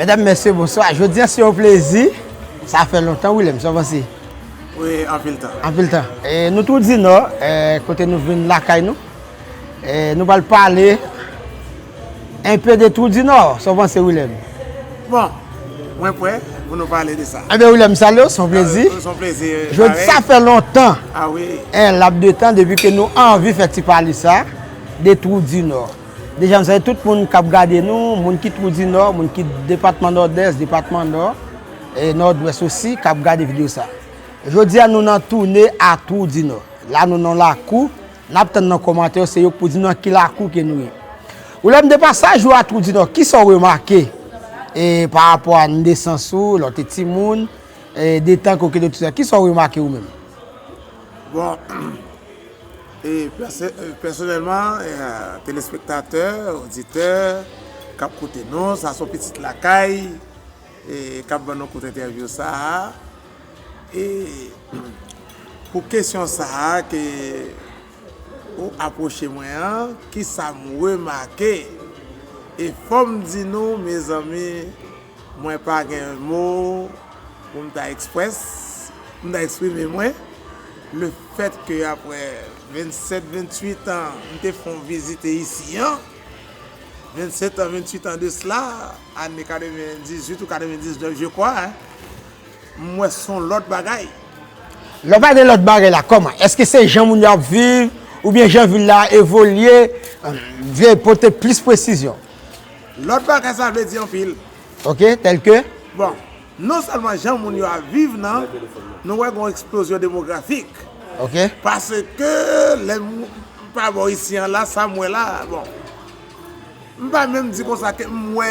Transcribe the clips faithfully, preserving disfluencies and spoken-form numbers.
Medam, mesye, bonswa. Jodi a se yon plezi. Sa fè lontan, Willem, sa w panse? Wi, anpil tan. Anpil tan. E nou Twou di Nò, e, kote nou vin lakay nou. E, nou pral pale enpe de Twou di Nò. Sa w panse, Willem? Bon, mwen prè pou nou pale de sa. Enben, Willem, salye w, se yon plezi. Se yon plezi. Jodi, sa fè lontan. Ah wi. En lap de tan depi ke nou anvi fè ti pale sa de Twou di Nò. Deja, m salye tout moun k ap gade nou, moun ki Twou di Nò, moun ki depatman Nòdès, depatman Nò, e Nòdwès osi, k ap gade videyo sa. Jodi a, nou nan toune a Twou di Nò. La, nou nan lakou, n ap tann nan kòmantè yo, se yo k pou di nou nan ki lakou ke nou ye. Willem, de pasaj ou a Twou di Nò, kisa w remake, e, pa rapò a nesans ou, lè w te timoun, e, de tan ke w kite Twou di Nò, kisa w remake ou menm? Bon, E pèse- e, pèsonèlman, e, telespektatè, oditè k ap koute nou, sa se yon pitit lakay e k ap ban nou kout entèvyou sa a. E pou kesyon sa a ke ou apwoche mwen an, kisa m remake? E fò m di nou, mezanmi, Mwen pa gen mo pou m ta eksprès, pou m ta eksprime mwen. Le fèt ke aprè vennsèt, venntuit an, m te fè yon vizite isi an, vennsèt an, venntuit an de sla, ane katrevendizuit ou katrevendiznèf, je crois, hein, m wè s on lòt bagay. Lè w pale de lòt bagay la, kòman? Èske se jan moun yo ap viv, oubyen jan vil la evolye? Vle pote plis presizyon. Lòt bagay sa vle di anpil. Ok, tèl ke? Bon, non sèlman jan moun yo ap viv nan, nou wè gon eksplozyon demografik. Ok. Paske lè m pa bò isi an la, sa m wè la, bon. M pa menm di konsa ke m wè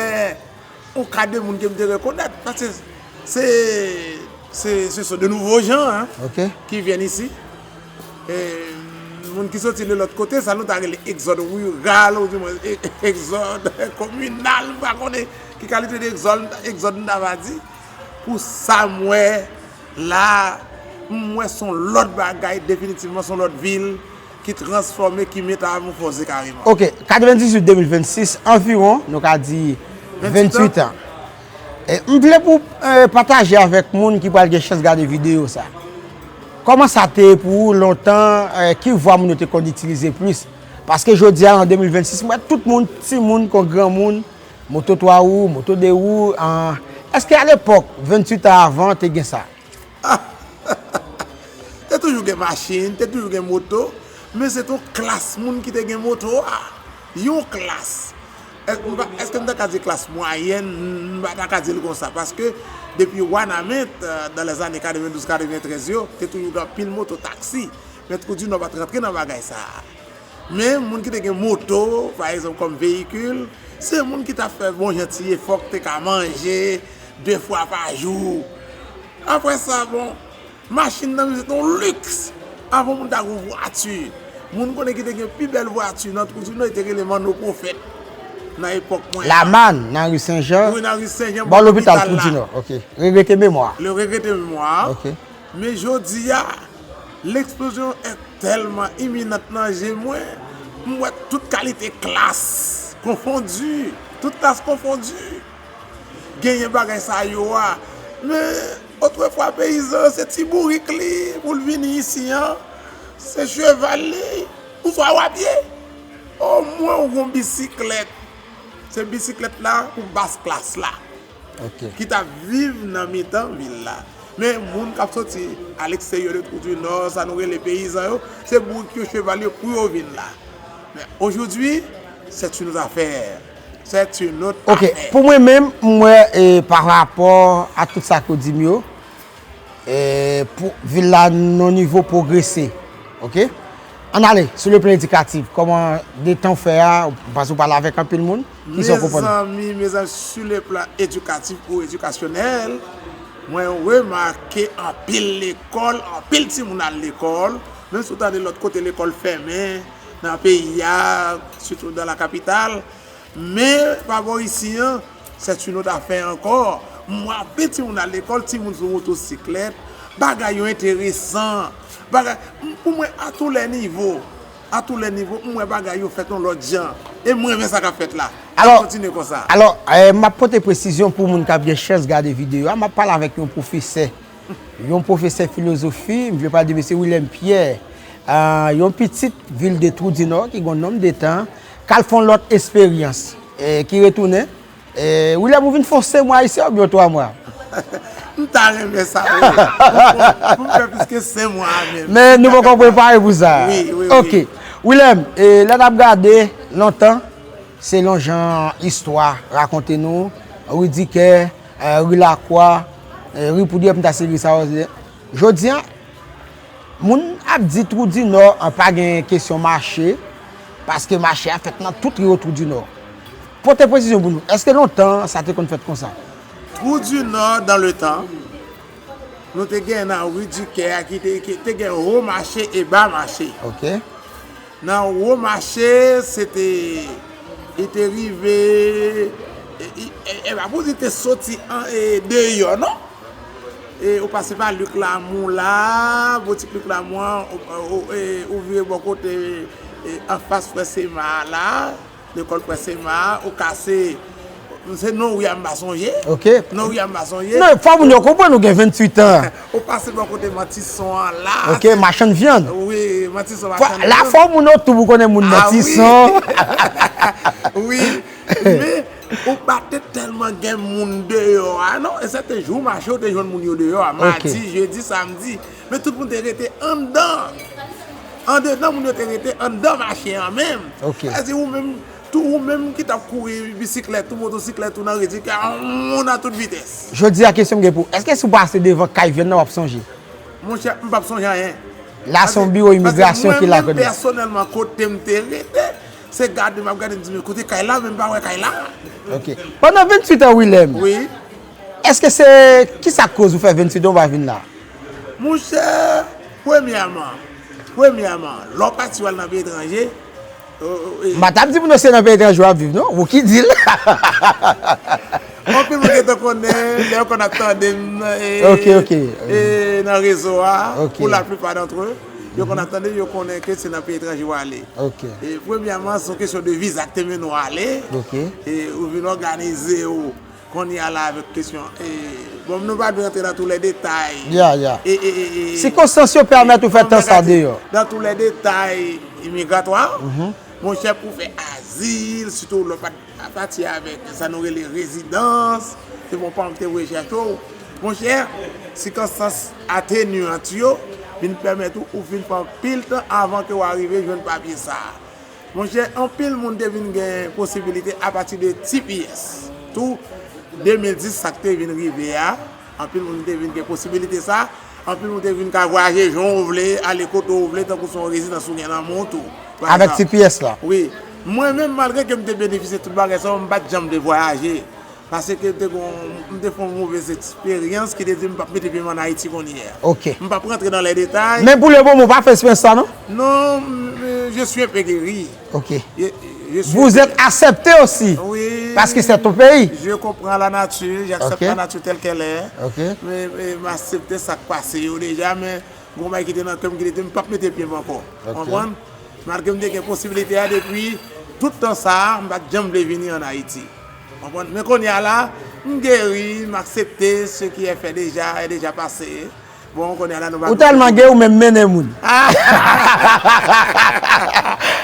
yon kad de moun ke m te rekonèt. Paske se, se, se sont de nouveaux gens, hein, Ok. qui viennent ici. E, moun ki soti de lòt kote, sa nou ta rele egzòd riral, ou di mwen, e, egzòd kominal, m pa konnen ki kalite de egzòd, egzòd m ta va di. Pou sa m wè la, m wè s on lòt bagay, definitivman s on lòt vil ki transfòme, ki metamòfoze kareman. Ok, katrevendizuit de mil vennsis, anviwon, nou ka di venntuit an. E, m vle pou, e, pataje avèk moun ki pral gen chans gade videyo sa. Kòman sa te ye pou ou lontan, e, ki vwa moun yo te konn itilize plis? Paske jodi a, an de mil vennsis, m wè tout moun, timoun kon granmoun, moto twa wou, moto de wou, an, èske alepòk, venntuit an avan, te gen sa? Te toujou gen machin, te toujou gen moto, men se t on klas moun ki te gen moto a. Yon klas. Èske m ta ka di klas mwayèn? M pa ta ka di l konsa, paske depi Wanament, dan lèzane katrevendouz katreventrèz yo, te toujou gen anpil moto taksi. Men Twou di Nò pa t rantre nan bagay sa a. Men moun ki te gen moto, pa egzanp, kòm veyikil, se moun ki t ap fè bon jan ti efò, k te ka manje de fwa pa jou. Apre sa, bon, machin nan se t on liks. Avan moun ta gen vwati. Moun konnen ki te gen pi bèl vwati nan Twou di Nò, yo te rele Manno Pwofèt. Nan epòk mwen an. Lamàn, nan ri Sen Jan. Wi, nan ri Sen Jan, bò lopital la. Bò lopital Twou di Nò, ok. Regrete memwa. Le regrete memwa. Ok. Men jodi a, leksplozyon an tèlman iminant nan je mwen, m wè tout kalite klas konfondi, tout klas konfondi. Genyen bagay sa yo a. Men, otrefwa, peyizan, se ti bourik li pou l vini isi an, se cheval li, oswa w a pye. Omwen ou gen yon bisiklèt. Se bisiklèt la pou bas klas la. Ok. Ki t ap viv nan mitan vil la. Men moun k ap soti aleksteryè de Twou di Nò, sa nou rele peyizan yo, se bourik yo, cheval yo pou yo vin la. Men aujourd'hui, c'est une autre affaire. C'est une autre affaire. Ok, pou mwen menm, m wè, e, pa rapò a tout sa ke w di m yo, e, pou vil la nan nivo pwogrese. Ok? Ann ale, sou le plan edikatif, kòman de tan w fè a, paske w pale avèk anpil moun, kisa w konprann? Mezanmi, mezanmi, sur le plan éducatif ou éducationnel, mwen remake anpil lekòl, anpil timoun al lekòl, menm si w tande lòt kote lekòl fèmen nan peyi a, sitou dans la capitale, men pa bò isi an, c'est une autre affaire encore. M wè anpil timoun al lekòl, timoun sou motosiklèt, bagay yo enteresan, bagay, m- pou mwen, à tous les niveaux, à tous les niveaux, m wè bagay yo fèt yon lòt jan. E m renmen sa k ap fèt la. N ap kontinye konsa. Alò, eh, m ap pote presizyon pou moun k ap gen chans gade videyo a. M ap pale avèk yon pwofesè. Yon pwofesè filozofi, m vle pale de mesye Wilèm Pyè. Ah, yon pitit vil de Twou di Nò ki gen yon nonm de tan, k al fè yon lòt esperyans, eh, ki retounen. Eh, Wilèm, ou vin fè yon senk mwa isi oubyen yon twa mwa? M ta renmen sa, wi. Pou m fè plis ke senk mwa a menm. Men nou poko prepare pou sa. Wi, wi, wi. Ok. Wilèm, eh, lè n ap gade lontan, selon jan istwa rakonte nou, Ri Dikè, eh, Ri Lakwa, eh, Ri Poudre, m ta site Ri Sawozyen. Jodi a, moun ap di Twou di Nò an pa gen kesyon mache, paske mache a fèt nan tout ri yo Twou di Nò. Pote presizyon pou nou. Èske lontan sa te konn fèt konsa? Twou di Nò, dans le temps, nou te gen nan Ri Dikè a ki te, ki te gen wo mache e ba mache. Ok. Nan wo mache, se te, li te rive, e, e, e, e pa pou di te soti an, e, deyò, non. E ou pase pa Lik Lamou la, boutik Lik Lamou an, ou, ou, e, ou vire bò kote, e, anfas Frè Sema a la, lekòl Frè Sema a, ou kase, se non ri a m pa sonje. Ok. Non ri a m pa sonje. Non, fò moun yo konprann ou gen venntuit an. Ou pase bò kote Mantison an la. Ok, machann vyann. Wi, Mantison, machann vyann. La fò moun yo tou pou konnen moun Mantison. Wi, men ou pa te tèlman gen moun deyò a, non. E sèten jou mache, ou te jwenn moun yo deyò a. Ok. Madi, jedi, samdi. Men tout moun te rete anndan. Andedan, moun yo te rete anndan mache an menm. Ok. Sa di ou menm, tou ou menm ki t ap kouri bisiklèt ou, motosiklèt ou nan ri Dikè a, ou nan tout vitès. Jodi a, kesyon m gen pou ou, èske si w pase devan kay vyann nan, w ap sonje? Monchè, m p ap sonje anyen. La, se yon biwo imigrasyon ki la kounye a. Paske mwen menm, pèsonèlman, kote m te rete, se gade m ap gade, m di, "Men kote kay la?" Men m pa wè kay la. Ok. Pandan venntuit an, Wilèm, wi, èske se, kisa k koz ou fè venntuit an ou pa vin la? Monchè, premyèman, premyèman, lè w pati w al nan peyi etranje, o, o, e, m pa t ap di pou nou se nan peyi etranje w ap viv, non. Ou ki di l. Anpil moun gentan konnen, lè yo konn ap tande m, e, ok, ok, e, nan rezo a, ok, pour la plupart d'entre eux, yo konn ap tande, yo konnen ke se nan peyi etranje w ale. Ok. E, premyèman, se yon kesyon de viza ki te mennen w ale. Ok. E, ou vin òganize w kounye a la avèk kesyon, e, bon, nou pa dwe rantre nan tou lè detay. Ya, ya. E, e, e, e, sikonstans yo pèmèt ou fè tan sa deyò. Nan tou lè detay imigratwa, monchè, pou fè azil, sitou lè w pa t pati avèk sa nou rele rezidans, se bon, paran m te voye chèche w. Monchè, sikonstans atenyant yo vin pèmèt ou, ou vin fè anpil tan avan ke w arive jwenn papye sa a. Monchè, anpil moun te vin gen posibilite apati de T P S. Tou, de mil dis, sa k te vin rive a, anpil moun te vin gen posibilite sa. Anpil moun te vin ka vwayaje jan w vle, ale kote w vle, tankou se yon rezidans ou gen nan men w tou. Avèk T P S la? Wi. Mwen menm, malgre ke m te benefisye tout bagay sa yo, m pa t janm te vwayaje. Paske m te gon, m te fè yon movez eksperyans ki te di m p ap mete pye m ann Ayiti kounye a. Ok. M p ap rantre nan lè detay. Men pou le moman, ou pa fè eksperyans sa, non? Non, m, je suis un peu guéri. Ok. Je, je suis un peu guéri. Vous êtes accepté aussi. Oui. Parce que c'est ton pays. Je comprends la nature, j'accepte la nature telle qu'elle est. Ok. Men, men, m aksepte sa k pase yo deja, men gon bagay ki te nan kè m ki te di m p ap mete pye m ankò. Ok. Konprann? Malgre m te gen posibilite a depi tout tan sa a, m pa t janm vle vini ann Ayiti. Konprann? Men kounye a la, m geri, m aksepte, ce qui est fait déjà est déjà passé. Bon, kounye a la, nou pa... Ou tèlman geri, ou menm mennen moun.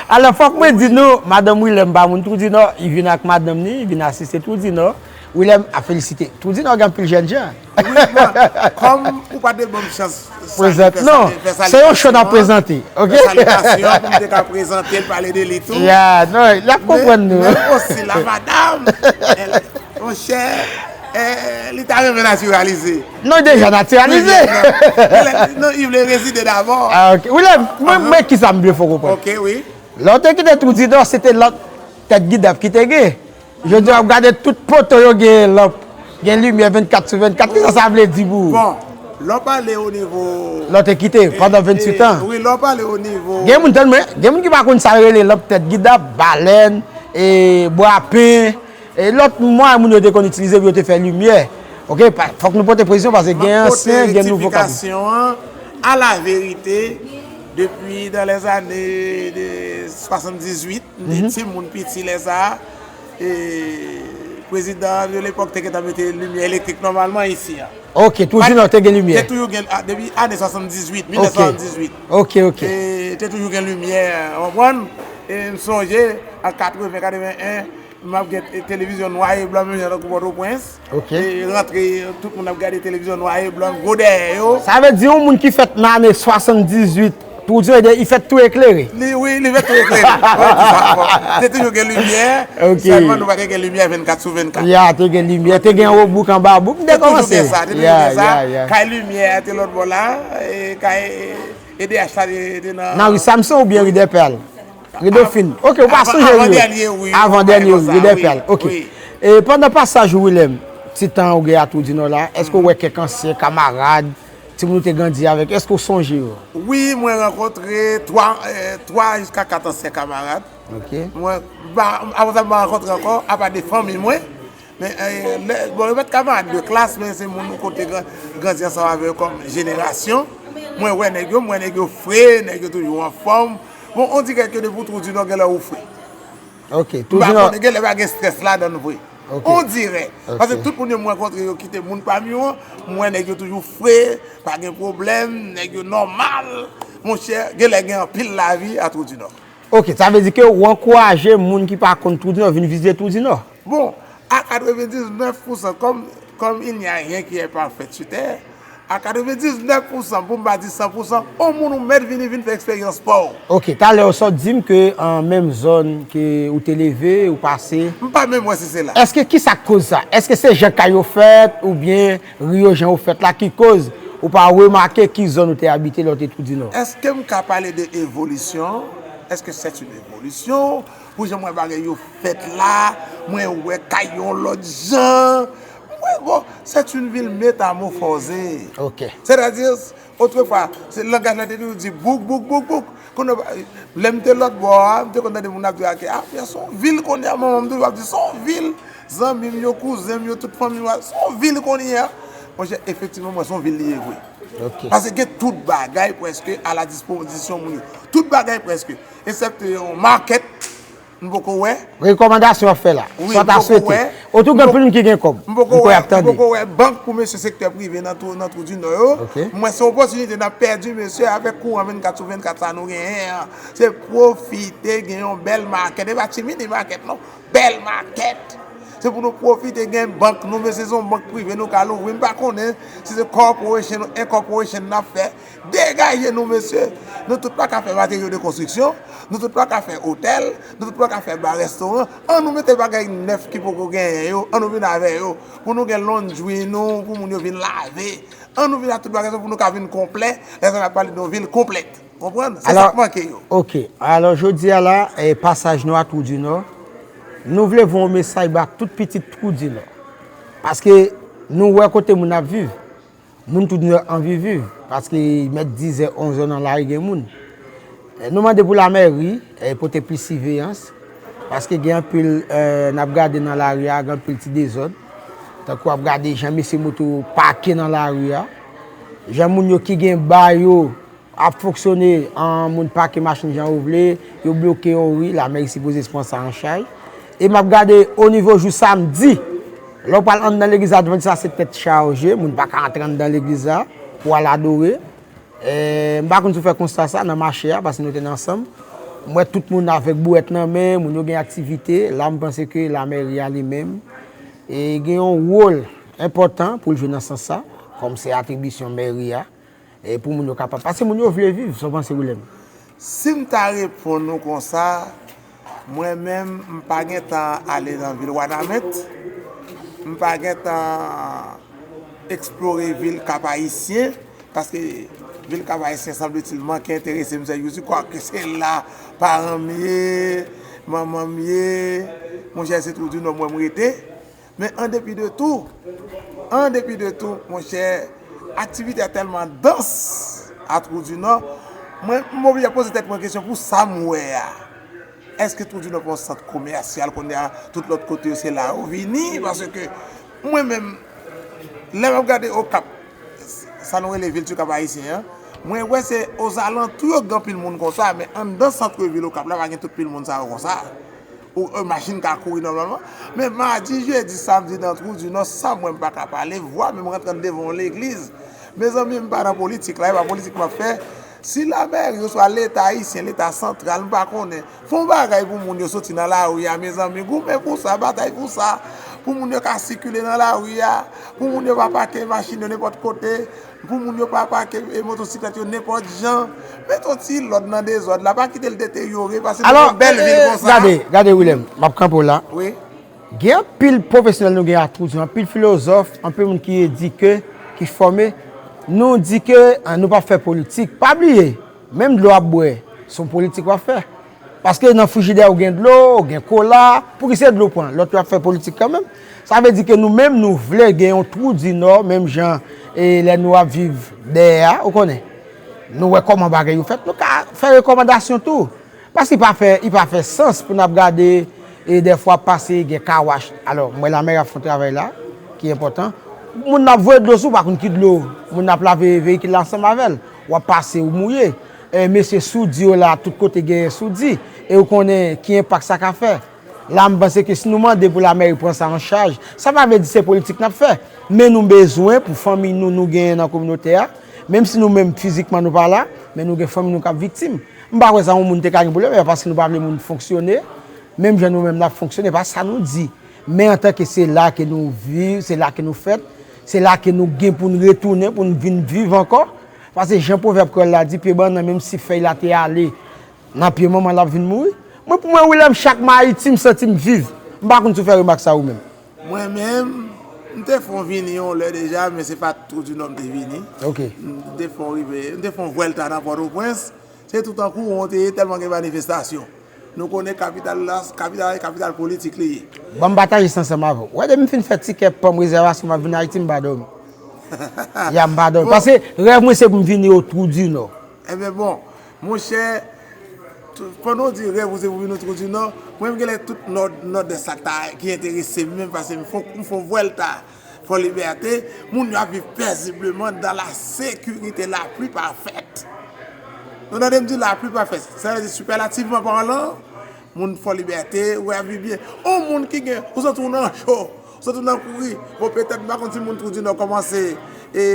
Alò, fòk mwen di nou, madanm Wilèm pa moun Twou di Nò, li vin ak madanm ni, li vin asiste Twou di Nò. Wilèm ap felisite. Twou di Nò gen anpil jèn jan. Wi, bon, kòm ou pa te ban m chans prezante, non, se yon show n ap prezante, ok? Fè salitasyon pou m te ka prezante l, pale de li tou. Ya, non, l ap konprann nou. Men, men osi la madam, monchè, eh, li ta renmen natiralize. Non, li deja natiralize. Non, li vle rezide dabò. Ah, ok. Wilèm, mwen, mwen, kisa m vle fè w konprann? Ok, wi. Lè w te kite Twou di Nò, se te lòt tèt gidap ki te gen. Jodi a, w ap gade tout poto yo gen lanp, gen limyè vennkat sou vennkat. Kisa sa vle di pou ou? Bon, lè w pale o nivo... Lè w te kite pandan venntuit an. Wi, lè w pale o nivo... Gen moun, tann mwen, gen moun ki pa konn sa yo rele lanp tèt gidap, balèn, e, bwapen, e lòt mwayen moun yo te konn itilize pou yo te fè limyè. Ok, pa, fòk nou pote presizyon paske gen ansyen, gen nouvo k ap... M ap pote rektifikasyon an, a la verite, Depi dans les années de soixante-dix-huit, m te timoun piti lè sa a, e prezidan de lepòk te gentan mete limyè elektrik nòmalman isi a. Ok, Trou di Nò te gen limyè. Te toujou gen, a, depi ane swasanndizwit, mil nèf san swasanndizwit. Ok, ok. E te toujou gen limyè, w konprann? E m sonje, an katreven, katreven en, m ap gen te-, televizyon nwa e blan, menm jan tankou Pòtoprens. Ok. E rantre, tout moun ap gade televizyon nwa e blan, gwo dèyè yo. Sa vle di, yon moun ki fèt nan ane swasanndizwit, Trou di Nò, li fèt tou eklere. Li, wi, li fèt tou eklere. Wi, di sa ankò. Te toujou gen limyè, ok, sèlman nou pa te gen limyè vennkat sou vennkat. Ya, te gen limyè, te gen yon bouk anba bouk, m te kòmanse. Te toujou gen sa, te toujou gen sa. Ya, ya, ya. Kay limyè a te lòt bò la, e kay E D H la te, te nan... Nan ri Samson oubyen ri Dèpèl? Ri Dofin. Ok, ou pa sonje ri yo. Avan dènye, wi. Avan dènye, ri Dèpèl. Ok. Wi. E pandan pasaj ou William, ti tan ou gen a Trou di Nò la, èske ou wè kèk ansyen kamarad, timoun ou te grandi avèk, èske ou sonje yo? Wi, mwen rankontre twa, eh, twa jiska kat ansyen kamarad. Ok. Mwen, ba, apre sa, mwen rankontre ankò, apa de fanmi mwen. Men, eh, lè, bon, yo pa t kamarad de klas, men se moun ou kote gran-, grandi ansanm avè yo kòm jenerasyon. Mwen wè nèg yo, mwen wè nèg yo fre, nèg yo toujou anfòm. Bon, on dirè ke depi w Trou di Nò, genlè ou fre. Ok, Trou di Nò. M pa konnen, genlè pa gen strès ladann vre. Ok. On dirè. Ok. Paske tout moun yo mwen rankontre yo ki te moun pami yo an, mwen wè nèg yo toujou fre, pa gen pwoblèm, nèg yo nòmal. Monchè, genlè gen anpil lavi a Trou di Nò. Ok, sa vle di ke ou ankouraje moun ki pa konn Trou di Nò vin vizite Trou di Nò? Bon, à quatre-vingt-dix-neuf pour cent, comme, comme il n'y a rien qui est parfait sur terre, à quatre-vingt-dix-neuf pour cent, pou m pa di san pou san, on moun ou mèt vini, vin fè eksperyans pa w. Ok, talè ou sot di m ke an menm zòn ke ou te leve, ou pase. M pa menm wè si se la. Èske ki sa k koz sa? Èske se jan kay yo fèt oubyen ri yo jan yo fèt la ki koz ou pa remake ki zòn ou te abite lè w te Trou di Nò? Èske m ka pale de evolisyon? Èske c'est une évolution? Pou jan mwen bagay yo fèt la, mwen wè kay yo yon lòt jan. Mwen, bon, c'est une ville métamorphosée. Ok. Sètadi, otrefwa, se langaj la te toujou di bouk, bouk, bouk, bouk. Kounye a, lè m te lòt bò a, m te konn tande moun ap di, "Ah, ah, se yon vil kounye a, manman m toujou ap di, se yon vil." Zanmi m yo, kouzen m yo, tout fanmi m, se yon vil kounye a. Monchè, efektivman, mwen, se yon vil li ye vre. Ok. Paske gen tout bagay prèske à la dispozisyon moun yo. Tout bagay prèske. Eksepte yon market, m poko wè. Rekòmandasyon w ap fè la. Wi, sa w ta swete. Otou gen anpil moun ki gen kòb. M poko wè, m poko wè bank pou mesye sektè prive nan Trou, nan Trou di Nò yo. Ok. M wè se opòtinite n ap pèdi, mesye, avèk kouran vennkat sou vennkat sa nou genyen an. Se pwofite gen yon bèl market. E pa ti mini market, non. Bèl market. Se pou nou pwofite gen bank nou, mesye, se yon bank prive nou ka louvri. M pa konnen si se corporation ou incorporation n ap fè. Degaje nou, mesye. Nou tout pa ka fè materyo de konstriksyon, nou tout pa ka fè otèl, nou tout pa ka fè ba restoran. An nou mete bagay nèf ki poko genyen yo, an nou vin avè yo. Pou nou gen laundry nou, pou moun yo vin lave. An nou vin ak tout bagay sa pou nou ka vin konplè. Lè sa n ap pale de yon vil konplèt. Konprann? Se sa k manke yo. Ok. Alò, jodi a la, eh, pasaj nou a Trou di Nò, nou vle voye yon mesaj ba tout pitit Trou di Nò. Paske nou wè kote moun ap viv. Moun Trou di Nò anvi viv. Paske mèt dizè, onzè nan lari gen moun. Eh, nou mande pou lamèri, eh, pote plis siveyans. Paske gen anpil, eh, n ap gade nan lari a, gen anpil ti dezòd. Tankou w ap gade jan mesye moto pake nan lari a. Jan moun yo ki gen ba yo ap fonksyone, an moun pake machin jan yo vle, yo bloke yon ri, lamèri sipoze pran sa an chay. E m ap gade o nivo jou samdi, lè w pral anndan legliz Advantis la, se tèt chaje, moun pa ka antre anndan legliz la pou al adore. E, m pa konn si w fè konsta sa nan mache a, paske nou te nan ansanm. M wè tout moun avèk bouwèt nan men, moun yo gen aktivite. La, m panse ke lamèri a li menm, e, gen yon wòl enpòtan pou l jwe nan sans sa, kòm se atribisyon mèri a. E pou moun yo kapab, paske moun yo vle viv, sa w panse, William? Si m ta reponn ou konsa, mwen menm, m pa gentan ale nan vil Wanament, m pa gentan eksplore vil Kap Ayisyen, paske vil Kap Ayisyen, sanbletil, manke enterese m, sè Jozi, kwake se la paran m ye, manman m ye, monchè, se Trou di Nò mwen m rete. Men an depi de tou, an depi de tou, monchè, aktivite a tèlman dans a Trou di Nò, mwen, m oblije poze tèt mwen kesyon pou sa m wè a. Èske Trou di Nò pa yon sant komèsyal kounye a, tout lòt kote yo se la yo vini? Paske mwen menm, lè m ap gade Okap, sa nou rele vil ti Kap Ayisyen an, Mwen wè se ozalantou yo gen anpil moun konsa, men anndan sant vil Okap la pa gen tout pil moun sa yo konsa. Ou, e, machin ka kouri nòmalman. Men madi, jedi, samdi nan Trou di Nò, san mwen m pa ka pale, vwa menm rantre anndevan yon legliz. Mezanmi, m pa nan politik la, e pa politik m ap fè. Si lamèri oswa Leta ayisyen, Leta santral, m pa konnen, fè yon bagay pou moun yo soti nan lari a, mezanmi, goumen pou sa, batay pou sa, pou moun yo ka sikile nan lari a, pou moun yo pa pake machin yo nenpòt kote, pou moun yo pa pake, e, motosiklèt yo nenpòt jan. Mete yon ti lòd nan dezòd la, pa kite l deteryore, paske nou gen yon bèl vil konsa. Gade, gade, Willem, m ap kanpe w la. Wi. Gen anpil pwofesyonèl nou gen a Trou di Nò, anpil filozòf, anpil moun ki edike, ki fòme. Nou di ke, ah, nou p ap fè politik. Pa bliye, menm dlo w ap bwè, se yon politik w ap fè. Paske nan frijidè ou gen dlo, ou gen kola, pouki se dlo w pran? Lòt yo ap fè politik kanmenm. Sa vle di ke nou menm, nou vle gen yon Trou di Nò, menm jan, e lè nou ap viv dèyè a, ou konnen. Nou wè kòman bagay yo fèt, nou ka fè rekòmandasyon tou. Paske li pa fè, li pa fè sans pou n ap gade, e dèfwa pase gen kawach. Alò, m wè lamèri ap fè yon travay la ki enpòtan. Moun n ap voye dlo sou, pa konn ki dlo moun n ap lave veyikil la ansanm avè l. W ap pase, ou mouye. E, mesye soudi yo la, tout kote genyen soudi. E ou konnen ki enpak sa ka fè. La, m panse ke si nou mande pou lamèri pran sa an chaj, sa pa vle di se politik n ap fè. Men nou bezwen pou fanmi nou, nou genyen nan kominote a. Menm si nou menm fizikman nou pa la, men nou gen fanmi nou k ap viktim. M pa kwè sa yon moun te ka gen pwoblèm, e pa paske nou pa vle moun fonksyone, menm jan nou menm n ap fonksyone, pa sa nou di. Men antanke se la ke nou viv, se la ke nou fèt, se la ke nou gen pou n retounen, pou n vin viv ankò. Paske jan pwovèb kreyòl la di, pye bannann, menm si fèy la te ale nan pye manman l, l ap vin mouri. Mwen, pou mwen, Willem, chak mayitim m santi m viv. M pa konn si w fè remak sa ou menm. Mwen menm, m te fè yon vini yon lè deja, men se pa Trou di Nò m te vini. Ok. M te fè yon rive, m te fè yon vwèlta nan Pòtoprens. Se toutan kouran w te ye, tèlman gen manifestasyon. Nou konnen kapital la, kapital, kapital politik li ye. Ban m pataje sa ansanm avè w. Wè, depi m fin fè tikè pa m, rezèvasyon, m ap vin Ayiti, m pa dòmi. Ya, m pa dòmi. Bon. Paske rèv mwen se pou m vini o Trou di Nò. Ebyen, bon, monchè, tou- pandan w di rèv ou se pou vin o Trou di Nò, mwen, m genlè tout Nò, Nòdès la ta, ki enterese m menm, paske m fè, m fè yon vwèlta Fò Libète, moun yo ap viv pèzibleman dans la sécurité la plus parfaite. Nou tande m di la plus parfaite, sa vle di sipèlativman palan, moun Fò Libète, ou ap viv byen. On moun ki gen, ou santi w nan cho, ou santi w nan kouri, bon, petèt, m pa konn si moun Trou di Nò kòmanse, e,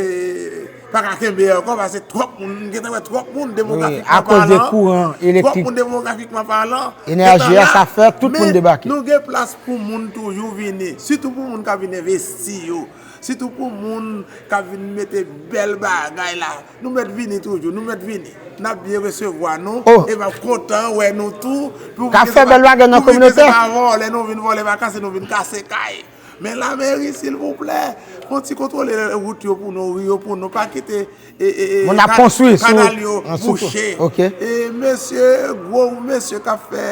pa ka kenbe ankò, paske twòp moun, m gentan wè twòp moun demografikman palan, twòp moun demografikman palan, gentan la, men nou gen plas pou moun toujou vini, sitou pou moun k ap vin envesti yo, sitou pou moun k ap vin mete bèl bagay la. Nou mèt vini toujou, nou mèt vini. N ap byen resevwa nou, e m ap kontan wè nou tou, pou ki se pa, pou ki se pa vòlè nou vin vòlè, pa kase nou vin kase kay. Men lamèri, silvouplè, fè yon ti kontwole wout yo pou nou, ri yo pou nou, pa kite, e, e, e, moun ap konstwi sou kanal yo bouche. Ok. E mesye, gwo mesye k ap fè,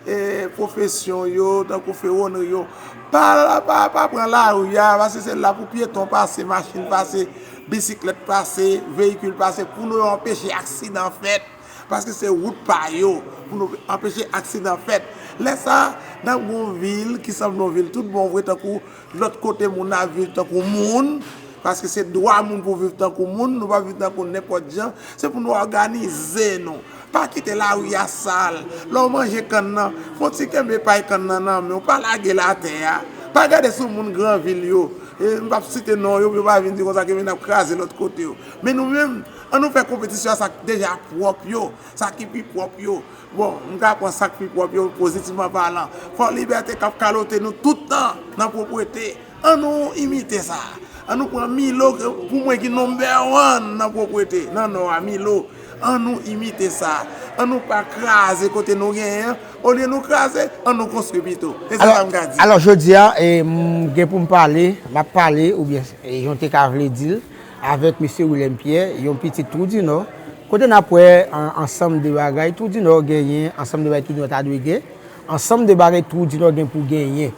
e, pwofesyon yo, tankou fewonri yo, pa, pa, pa pran lari a, paske se la pou pyeton pase, machin pase, bisiklèt pase, veyikil pase, pou nou anpeche aksidan fèt. Paske se wout pa yo, pou nou anpeche aksidan fèt. Lè sa, n ap gen yon vil ki sanble yon vil tout bon vre, tankou lòt kote moun ap viv tankou moun, paske se dwa moun pou viv tankou moun, nou pa viv tankou nenpòt jan, se pou nou òganize nou. Pa kite lari a sal. Lè w manje kann nan, fè w ti kenbe pay kann nan nan men w, pa lage l atè a. Pa gade sou moun gran vil yo. E, m p ap site non yo, pou yo pa vin di konsa ke men n ap kraze lòt kote yo. Men nou menm, an nou fè konpetisyon a sa k deja pwòp yo, sa ki pi pwòp yo. Bon, m ka pran sa k pi pwòp yo, pozitivman palan. Fò Libète k ap kalote nou tout tan nan pwopwete. An nou imite sa. An nou pran Milo, pou mwen ki number one nan pwopwete, nan Nò a, Milo. An nou imite sa. An nou pa kraze kote nou genyen an. Olye nou kraze, an nou konstwi pito. Se sa m ka di. Alò, jodi a, e, m gen pou m pale, m ap pale, oubyen, e, jan w te ka vle di l, avèk mesye Willem Pierre, yon pitit Trou di Nò. Kote n ap wè an-, ansanm de bagay Trou di Nò genyen, ansanm de bagay Trou di Nò ta dwe gen, ansanm de bagay Trou di Nò gen pou genyen.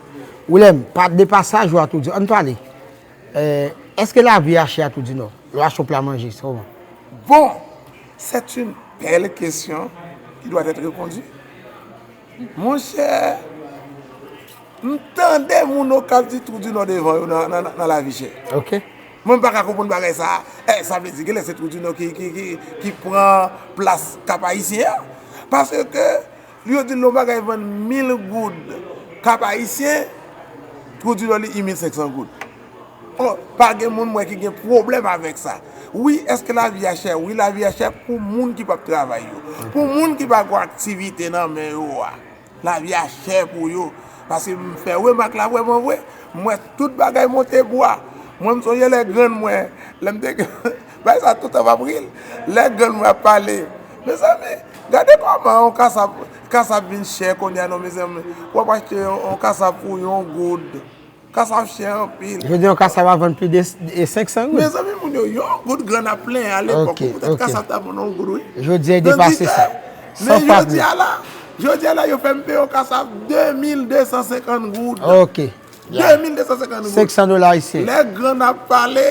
Willem, pa, de pasaj ou a Trou di Nò, ann pale. Eh, èske lavi a chè a Trou di Nò? Lè w achte yon pla manje, se kòman? Bon, c'est une belle question qui doit être répondue. Monchè, m tande moun Okap di Trou di Nò devan yo nan, nan, nan lavi chè. Ok. Mwen m pa ka konprann bagay sa a. Eh, sa vle di genlè se Trou di Nò ki, ki, ki, ki pran plas Kap Ayisyen an. Paske yo di l yon bagay vann mil goud Kap Ayisyen, Trou di Nò li uit mil senk san goud. Oh, pa gen moun m wè ki gen pwoblèm avèk sa. Wi, èske lavi a chè? Wi, lavi a chè pou moun ki p ap travay yo. Pou moun ki pa gen aktivite nan men yo a. Lavi a chè pou yo. Paske m fè remak la vrèman vre. M wè tout bagay monte bwa. Mwen m sonje lè grann mwen, lè m te, bagay sa toutan m ap ri l. Lè grann mwen ap pale. Mezanmi, gade kòman yon kasap, kasap vin chè kounye a non mezanmi. W ap achte yon, yon kasap pou yon goud. Kasap chè anpil. Jodi a, yon kasap ap vann plis de, de senk san goud. Mezanmi, moun yo, yon goud grann ap plen a lepòk. Ok, ok. Poutèt kasap ta vann yon goud, wi. Jodi a, li depase sa. Men jodi a la, jodi a la, yo fè m peye yon kasap de mil de san senkant goud. Ok. De mil de san senkant goud. Senk san dola ayisyen. Lè grann ap pale,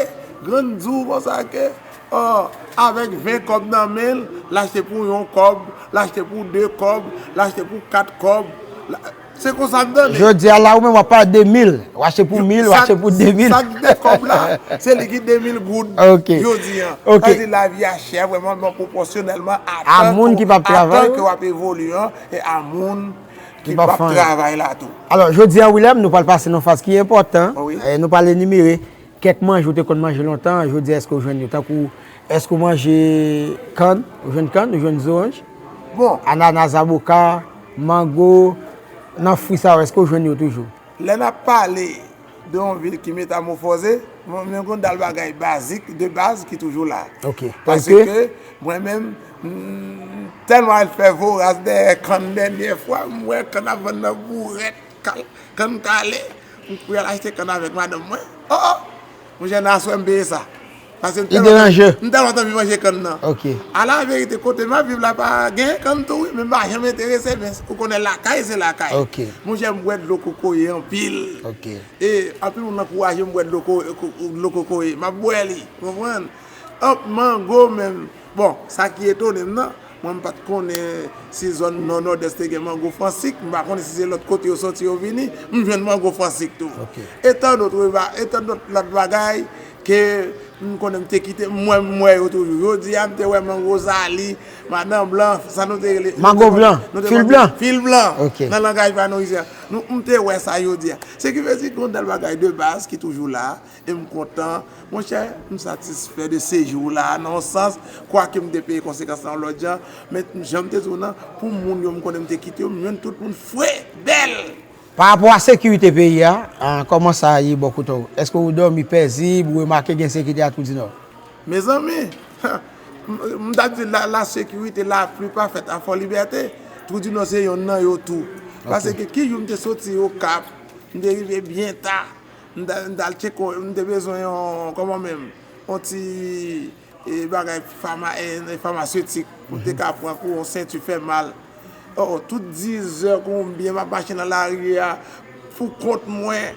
grann di w konsa ke, oh, avèk ven kòb nan men l, l achte pou yon kòb, l achte pou de kòb, l achte pou kat kòb. La, Se konsa m tande. Jodi a la, ou menm w ap pale de mil. W achte pou mil, w achte pou de mil. Sa k de kòb la, se li ki de mil goud jodi a. Ok. Sa di lavi a chè vrèman, men pwopòsyonèlman a tan ke w ap evolye an e a moun ki p ap travay la tou. Alò, jodi a, William, nou pral pase nan faz ki enpòtan. Wi. Eh, nou pral enimere kèk manje ou te konn manje lontan, jodi a èske w jwenn yo? Tankou, èske w manje kann? Ou jwenn kann? Ou jwenn zoranj? Bon. Anana, zaboka, mango, nan fwi sa yo, èske w jwenn yo toujou? Lè n ap pale de yon vil ki metamòfoze, mwen, mwen gen yon dal bagay bazik, de baz, ki toujou la. Ok. Paske mwen menm, m, tèlman al fè voras dèyè kann dènyè fwa, m wè kann ap vann nan bourèt. Kal-, kann kale, m kouri al achte kann avèk madanm mwen. Oh, oh! Monchè, nan aswè m peye sa. Paske m tèlman, m tèlman t anvi manje kann nan. Ok. Alaverite, kote m ap viv la pa gen kann tou, wi, men m pa janm enterese, men ou konnen lakay, se lakay. Ok. Monchè, m bwè dlo kokoye anpil. Ok. E anpil moun ankouraje m bwè dlo ko-, ko-, dlo kokoye. M ap bwè li, konprann? Ant mango menm. Bon, sa ki etone m nan, mwen m pa t konnen si zòn nò, nòdès te gen mango fransik, m pa konnen si se lòt kote yo soti yo vini, m jwenn mango fransik tou. Ok. E tant d'autres ba-, e tant d'autres lòt bagay ke m konnen m te kite, m wè, m wè yo toujou. Jodi a, m te wè mango zali, madan blan, sa nou te rele, mango blan, fil blan. Fil blan. Ok. Nan langaj pa nou isi a. Nou, m te wè sa jodi a. Se ki vle di gen yon dal bagay de baz ki toujou la. E m kontan. Monchè, m satisfè de sejou la, nan yon sans, kwake m te peye konsekans lan yon lòt jan, men jan m te di w nan, pou moun yo m konnen m te kite yo, m jwenn tout moun fre, bèl. Pa rapò a sekirite peyi a, a, kòman sa ye bò kote w? Èske w dòmi pèzib, ou remake gen sekirite a Trou di Nò? Mezanmi, m, m t ap di la, la sekirite la pli pafèt a Fò Libète, Trou di Nò se yonn nan yo tou. Ok. Paske ki jou m te soti Okap, m te rive byen ta, M ta, m t al tcheke, m te bezwen yon, kòman menm, yon ti, e, bagay fama-, e, famasetik pou m te ka pran kou yon senti fè mal. Oh, tout dizè konbyen m ap mache nan lari a, pou kont mwen.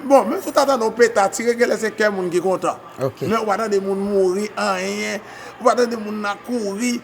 Bon, menm si w ta tande yon peta tire, genlè se kè moun ki kontan. Ok. Men ou pa tande moun mouri, anyen. Ou pa tande moun nan kouri.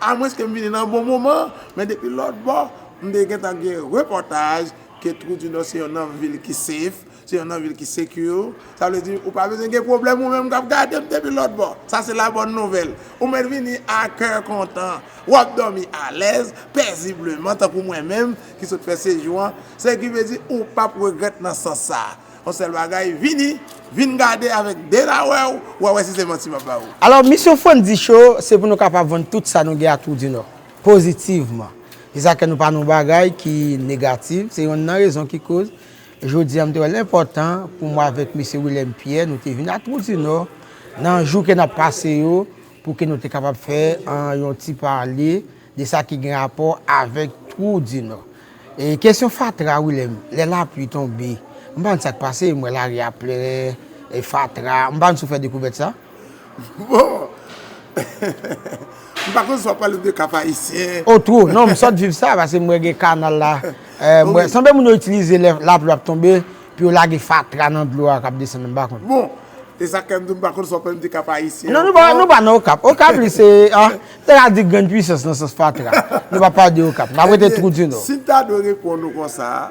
Amwenske m vini nan bon moman, men depi lòt bò, m te gentan gen repòtaj ke Trou di Nò se yonn nan vil ki safe, se yonn nan vil ki secure. Sa vle di, ou pa bezwen gen pwoblèm ou menm k ap gade m depi lòt bò. Sa se la bòn nouvèl. Ou mèt vini a kè kontan. W ap dòmi alèz, pèzibleman, tankou mwen menm ki sot fè sejou an. Se ki vle di, ou p ap regrèt nan sans sa a. Yon sèl bagay, vini, vin gade avèk de la wè w, w a wè si se manti m ap ba ou. Alò, misyon Frandy Show, se pou nou kapab vann tout sa nou gen a Trou di Nò, pozitivman. Se sa ke nou pa nan yon bagay ki negatif, se yonn nan rezon ki koz, jodi a, m te wè l enpòtan pou mwen avèk mesye William Pierre, nou te vin a Trou di Nò, nan jou ke n ap pase yo, pou ke nou te kapab fè, an, yon ti pale de sa ki gen rapò avèk Trou di Nò. E kesyon fatra, William, lè lapli tonbe, m pa konn sa k pase, m wè lari a plen, e, fatra, m pa konn si w fè dekouvèt sa. Bon, m pa konn si w ap pale de Kap Ayisyen. O, Trou, non, m sot viv sa, paske m wè gen kanal la. E, m wè, sanble moun yo itilize lè lapli ap tonbe, pou yo lage fatra nan dlo a k ap desann, m pa konn. Bon, e sa k fè m di w m pa konn si w ap pale m de Kap Ayisyen ankò. Non, nou pa, nou pa nan Okap. Okap, li se, a, te ka di grenn pwisans nan sans fatra. Nou pa pale de Okap. N ap rete Trou di Nò. Si m ta dwe reponn ou konsa,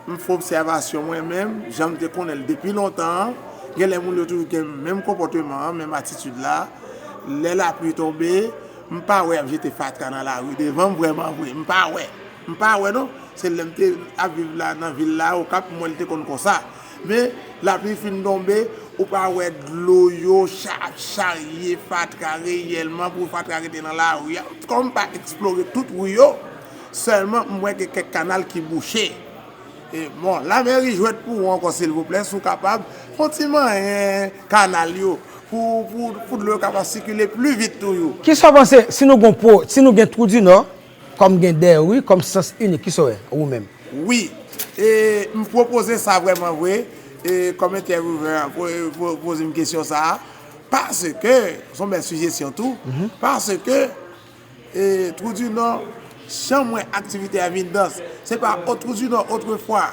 m fè obsèvasyon mwen menm, jan m te konnen l depi lontan an, Genlè moun yo toujou gen menm konpòteman an, menm atitid la. Lè lapli tonbe, m pa wè y ap jete fatra nan lari devan m vrèman vre. M pa wè. M pa wè non. Se lè m te ap viv la nan vil la, Okap, m wè l te konn konsa. Men, lapli fin tonbe, ou pa wè dlo yo cha-, ap charye fatra reyèlman pou fatra rete nan lari a. Kòm m pa eksplore tout ri yo, sèlman m wè gen kèk kanal ki bouche. E, bon, lamèri jwèt pou ou ankò, silvouplè, si w kapab, fè yon ti manyen kanal yo, pou, pou, pou dlo yo kapab sikile pli vit toujou. Kisa w panse, si nou gon po, si nou gen Twou di Nò, kòm gen de ri, kòm sans inik, kisa w wè, ou menm? Wi, e, m pwopoze sa vrèman vre, e, kòm entèvyouwè a po-, po-, poze m kesyon sa a, paske, se yon bèl sijesyon tou, paske, e, Twou di Nò, jan m wè aktivite a vin dans, se pa o-, Twou di Nò otrefwa,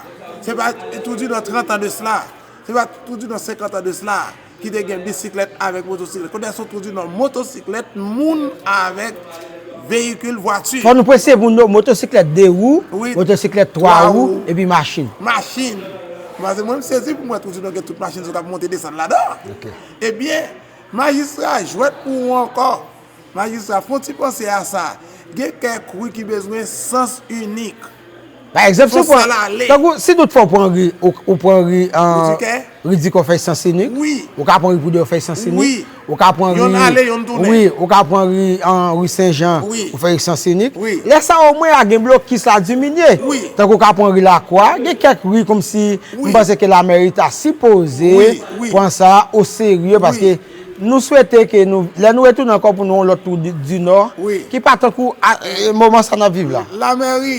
se pa Twou di Nò trant an de sila, se pa Twou di Nò senkant an de sila, ki te gen bisiklèt avèk motosiklèt. Kounye a se Twou di Nò motosiklèt, moun avèk veyikil, vwati. Fò nou presye moun yo, motosiklèt de wou, wi, motosiklèt twa wou, epi machin. Machin. Paske mwen, m sezi pou m wè Twou di Nò gen tout machin sa k ap monte desann ladan. Ok. Ebyen, majistra, jwèt pou ou ankò. Majistra, fè yon ti panse a sa. Gen kèk ri ki bezwen sans inik. Pa egzanp, si w pran, tankou, si tout fwa w pran ri, ou, ou pran ri, an, Ridikè? Ridikè, w fè sans inik. Wi. Ou ka pran ri Poudè, w fè sans inik. Wi. Ou ka pran ri, yonn ale, yonn tounen. Wi, ou ka pran ri, an, ri Sen Jan, wi, ou fè sans inik. Wi. Lè sa, omwen, a gen blokis la diminye. Wi. Tankou w ka pran ri Lakwa, gen kèk ri kòmsi, wi, m panse ke lamèri ta sipoze, wi, wi, pran sa o serye, wi, paske nou swete ke nou, lè nou retounen ankò pou nou yon lòt Twou di, di Nò, wi, ki pa tankou a, e, moman sa n ap viv la. Lamèri,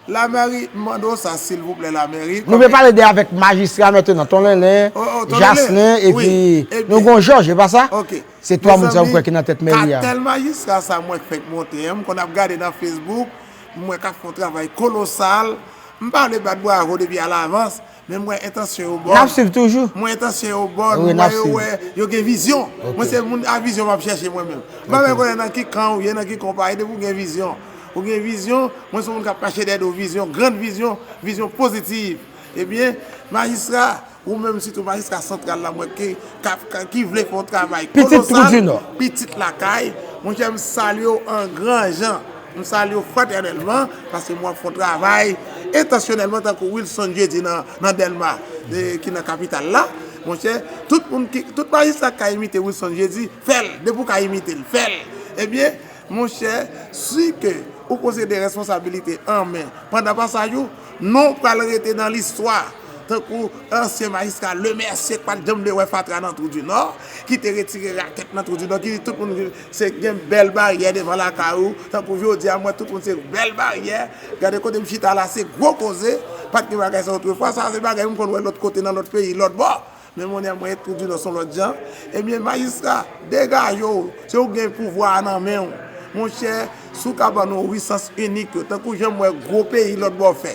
lamèri, m mande w sa, silvouplè, lamèri. Nou vle pale de avèk majistra mentnan, Tonlenlen, o, o, Tonlenlen, Jaslin, wi, epi, epi nou gon Jòj, e pa sa? Ok. Se twa moun sa yo, mezanmi, kwè ki nan tèt mèri a. Katèl majistra sa mwen fèk monte, en, m konn ap gade nan Facebook, m wè k ap fè yon travay kolosal. M pa vle bat bravo depi alavans, men m wè entansyon yo bòn. N ap swiv toujou. M wè entansyon yo bòn. Wi, m wè yo, wè, yo gen vizyon. Ok. Mwen se moun a vizyon m ap chèche mwen menm. M pa, ok, bezwen konnen nan ki kan ou ye, nan ki konpayi, depi w gen vizyon. Ou gen vizyon, mwen se yon moun k ap mache dèyè do vizyon, grann vizyon, vizyon pozitiv. Ebyen, majistra, ou menm sitou majistra santral la, mwen ki, ka, ka, ki vle fè yon travay kolosal, pitit Twou di Nò, pitit lakay, monchè, m salye w an gran jan. M salye w fratènèlman, paske mwen ap fè yon travay entansyonèlman tankou Wilson Jeudi nan, nan Dèlma, e, ki nan kapital la. Monchè, tout moun ki, tout majistra k ka imite Wilson Jeudi, fè l. Depi w ka imite l, fè l. Ebyen, monchè, si ke ou posede responsabilite an men pandan pasaj ou, non w pral rete nan listwa tankou ansyen majistra Lemercier k pa t janm vle wè fatra nan Twou di Nò, ki te retire rakèt nan Twou di Nò, ki di tout moun se gen bèl baryè devan lakay ou, tankou jodi a, m wè tout moun se bèl baryè. Gade kote m chita la, se gwo koze, pa t gen bagay sa otrefwa, sa se bagay m konn wè lòt kote, nan lòt peyi, lòt bò. Men kounye a, mwen, Twou di Nò se yon lòt jan. Ebyen, majistra, degaje w, se ou gen pouvwa a nan men w. Monchè, si w ka ban nou ri sans inik yo, tankou jan m wè gwo peyi lòt bò fè.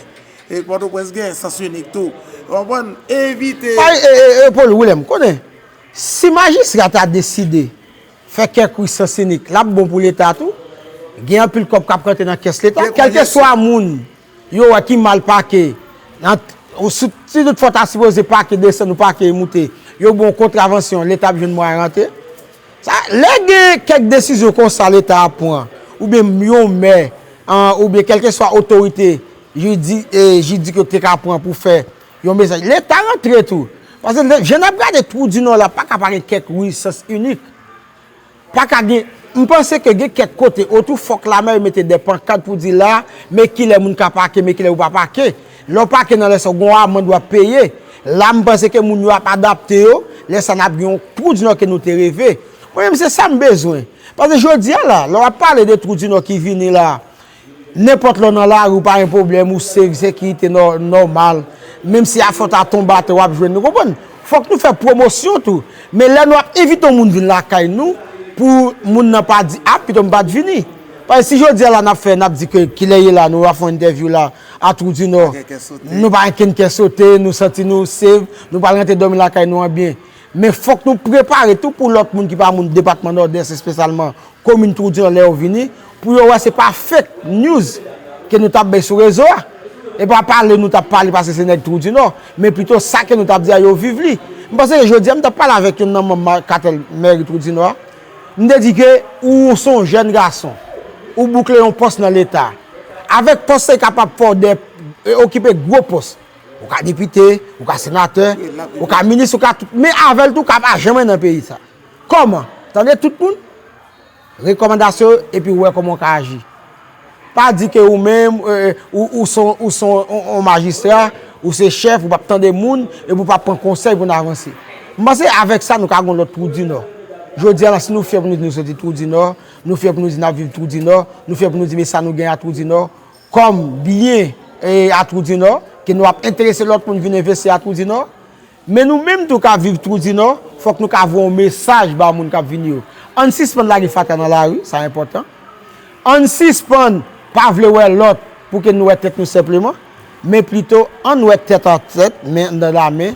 E Pòtoprens gen sans inik tou. Ou konprann? Evite. Ay, e, e, e, Paul Willem, konnen, si majistra ta deside fè kèk ri sans inik, l ap bon pou Leta tou. Gen anpil kòb k ap rantre nan kès Leta. Kèlkeswa moun yo wè ki mal pake, nan, ou si, si tout fwa w ta sipoze pake desann ou pake moute, yo ba w kontravansyon, Leta ap jwenn mwayen rantre. Sa, lè gen kèk desizyon konsa Leta ap pran, oubyen yon mè, an, oubyen kèlkeswa otorite jidi-, e, jidik yo te ka pran pou fè yon mesaj, Leta rantre tou. Paske lè, jan n ap gade Twou di Nò la, pa ka pa gen kèk ri sans inik. Pa ka gen, m panse ke gen kèk kote otou fòk lamèri mete de pankat pou di la, men kilè moun ka pake, men kilè ou pa pake. Lè w pake nan lè sa, w gen yon amann w ap peye. La, m panse ke moun yo ap adapte yo, lè sa n ap gen yon Twou di Nò ke nou te reve. Mwen menm, se sa m bezwen. Paske jodi a la, lè w ap pale de Twou di Nò ki vini la, nenpòt lè w nan lari, ou pa gen pwoblèm, ou se sekirite nò-, nòmal. Menm si afè w ta tonbe atè, w ap jwenn, nou konprann. Fòk nou fè pwomosyon tou. Men lè nou ap envite yon moun vin lakay nou, pou moun nan pa di, "A, pito m pa t vini." Paske si jodi a la n ap fè, n ap di ke kilè ye la, nou ap fè yon entèvyou la, a Twou di Nò. Pa gen kè sote. Nou pa gen kè sote, nou santi nou safe, nou pral rantre dòmi lakay nou an byen. Men fòk nou prepare tou pou lòt moun ki pa moun depatman Nòdès, espesyalman komin Twou di Nò, lè yo vini, pou yo wè se pa fake news ke nou t ap bay sou rezo a. E pa pale nou t ap pale paske se nèg Twou di Nò, men pito sa ke nou t ap di a, yo viv li. M panse ke jodi a, m t ap pale avèk youn nan manm ma- katèl mèri Twou di Nò a. M te di ke ou se yon jèn gason, ou boukle yon pòs nan Leta. Avèk pòs sa, e kapab fè w de, e, okipe gwo pòs. Ou ka depite, ou ka senatè, ou ka minis, ou ka tout. Men avè l tou, ou ka pa janm nan peyi sa. Kòman? Tande tout moun. Rekòmandasyon yo, epi w wè kòman w ka aji. Pa di ke ou menm, e, ou, ou se yon, ou se yon, yon, yon majistra, ou se chèf, ou p ap tande moun, epi ou p ap pran konsèy pou n avanse. M panse avèk sa, nou ka gen yon lòt Twou di Nò. Jodi a la, si nou fyè pou nou di nou soti Twou di Nò, nou fyè pou nou di n ap viv Twou di Nò, nou fyè pou nou di men sa nou gen a Twou di Nò, kòm byen, e, a Twou di Nò, ke nou ap enterese lòt moun vin envesti a Twou di Nò, men nou menm tou k ap viv Twou di Nò, fòk nou ka voye yon mesaj ba moun k ap vini yo. Ann sispann lage fatra nan lari, sa enpòtan. Ann sispann pa vle wè lòt pou ke nou wè tèt nou senpleman, men plito ann wè tèt a tèt, men nan lamen,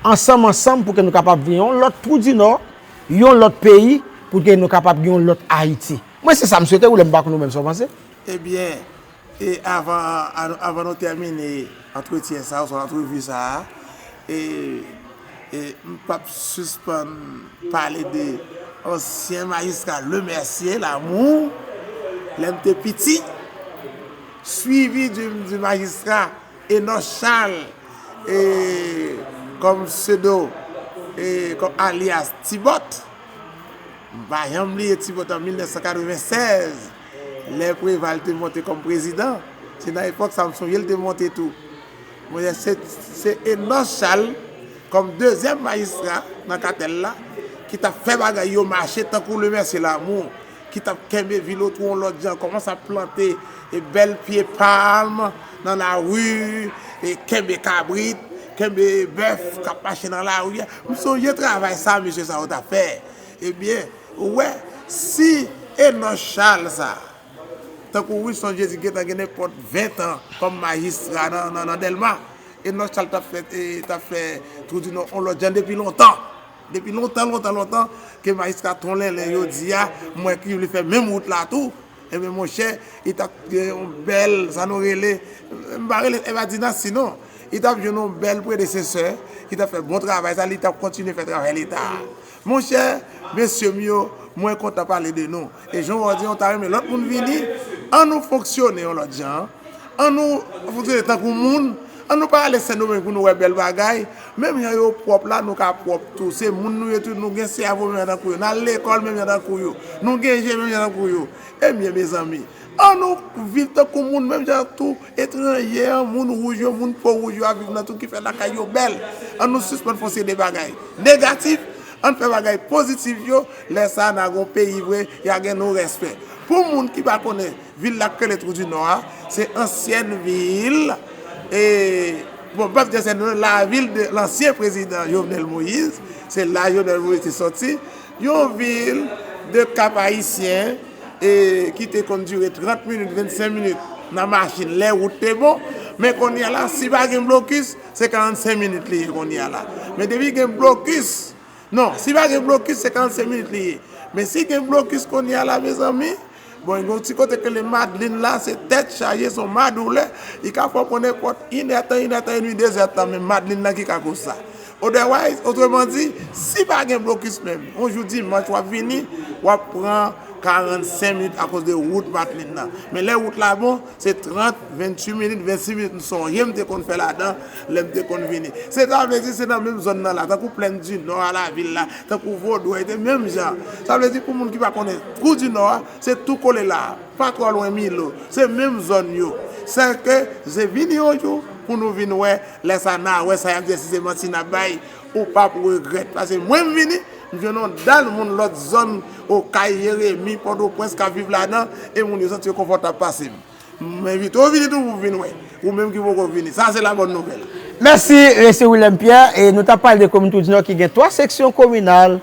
ansanm ansanm pou ke nou kapab vin yon lòt Twou di Nò, yon lòt peyi, pou ke nou kapab gen yon lòt Ayiti. Mwen se sa m swete, ou lè m pa konn ou menm sa w panse. Ebyen, e avan, a- avan nou tèmine antretyen sa a, oswa antrevi sa a, e, e m p ap sispann pale de ansyen majistra Lemercier Lamour, lè m te piti, swivi di, di majistra Enos Charles, e, kòm pseudo, e, kòm alyas Tibòt. M pa janm bliye Tibòt an mil nèf san katreven sèz, lè Preval te monte kòm prezidan. Se nan epòk sa, m sonje l te monte tou. Monchè, se, se Enos Charles, kòm dezyèm majistra nan katèl la, ki t ap fè bagay yo mache tankou Lemercier Lamour, ki t ap kenbe Vilotwo yon lòt jan, kòmanse ap plante e bèl pye palm nan lari, e kenbe kabrit, kenbe bèf k ap mache nan lari a. M sonje travay sa mesye sa yo t ap fè. Ebyen, ou wè, si Enos Charles sa, tankou Wilson Jésus gentan gen nenpòt ven tan kòm majistra nan, nan, nan Dèlma, Enos Charles t ap fè, e, t ap fè Twou di Nò yon lòt jan depi lontan. Depi lontan, lontan, lontan, ke majistra Ton Lenlen yo di a, m wè ki vle fè menm wout la tou. Ebyen, monchè, li t ap gen yon bèl, sa nou rele, m pa rele, e pa dinasti non. Li t ap jwenn yon bèl predesesè, ki t ap fè bon travay sa, li t ap kontinye fè travay Leta a. Monchè, mesye m yo, mwen kontan pale de nou. E jan w di, w ta renmen lòt moun vini, ann nou fonksyone yon lòt jan. Ann nou fonksyone tankou moun. Ann nou pa ale Sendomeng pou nou wè bèl bagay. Menm jan yo pwòp la, nou ka pwòp tou. Se moun nou ye tou, nou gen sèvo menm jan tankou yo. N al lekòl menm jan tankou yo. Nou gen je menm jan tankou yo. Ebyen, mezanmi, ann nou viv tankou moun menm jan tou etranje an, moun wouj yo, moun po wouj yo ap viv nan tou ki fè lakay yo bèl. Ann nou sispann fè yon seri de bagay negatif, ann fè bagay pozitif yo. Lè sa a, n a gen yon peyi vre, y a gen nou respè. Pou moun ki pa konnen, vil la k rele Twou di Nò a, se ansyèn vil, e, bon, m p ap di ansyèn vil, lavil de lansyen prezidan Jovenel Moïse, se la Jovenel Moïse te sòti, yon vil de Kap Ayisyen, e, ki te konn dire trant minit, vennsenk minit nan machin, lè wout te bon, men kounye a la, si pa gen blokis, se karannsenk minit li ye kounye a la. Men depi gen blokis, non, si pa gen blokis, se karannsenk minit li ye. Men si gen blokis kounye a la, mezanmi, bon, gen yon ti kote k rele Madlin la, se tèt chaje, se yon madoulè. Li ka fè w pran nenpòt inèdtan, inèdtan edmi, dezèdtan, men Madlin nan ki ka koz sa. Otherwise, otreman di, si pa gen blokis menm, yon jou dimanch w ap vini, w ap pran karannsenk minit akoz de wout Madlin nan. Men lè wout la bon, se trant, venntuit minit, vennsis minit, m sonje m te konn fè ladan lè m te konn vini. Se sa vle di, se nan menm zòn nan la, tankou Plèn di Nò a lavil la, tankou Vodwèy, te menm jan. Sa vle di pou moun ki pa konnen, Twou di Nò a, se tou kole la, pa twò lwen Milo, se menm zòn yo. Sèke se vini yon jou pou nou vin wè, lè sa n a wè sa y ap di si se manti n ap bay, ou p ap regrèt. Paske mwen m vini, m jwenn yon dal moun lòt zòn, Okay, Jeremi, Pòtoprens, k ap viv ladan, e moun yo santi yo konfòtab pase m. M envite w vini tou pou w vin wè. Ou menm ki poko vini. Sa se la bòn nouvèl. Mèsi, mesye Willem Pierre. E nou t ap pale de komin Twou di Nò ki gen twa seksyon kominal,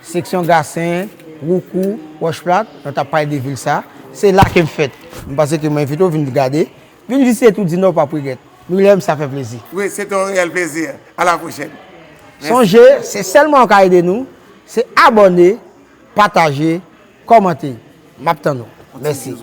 seksyon Gasen, Woukou, Wòch Plat. Nou t ap pale de vil sa. Se la ke m fèt. M panse ke mwen envite w vin gade. Vin vizite Twou di Nò, w p ap regrèt. Willem, sa fè plezi. Wi, se te yon reyèl plezi. A la pwochèn. Mèsi. Sonje, se sèl mwayen w ka ede nou, se abòne, pataje, kòmante. M ap tann ou. Mèsi.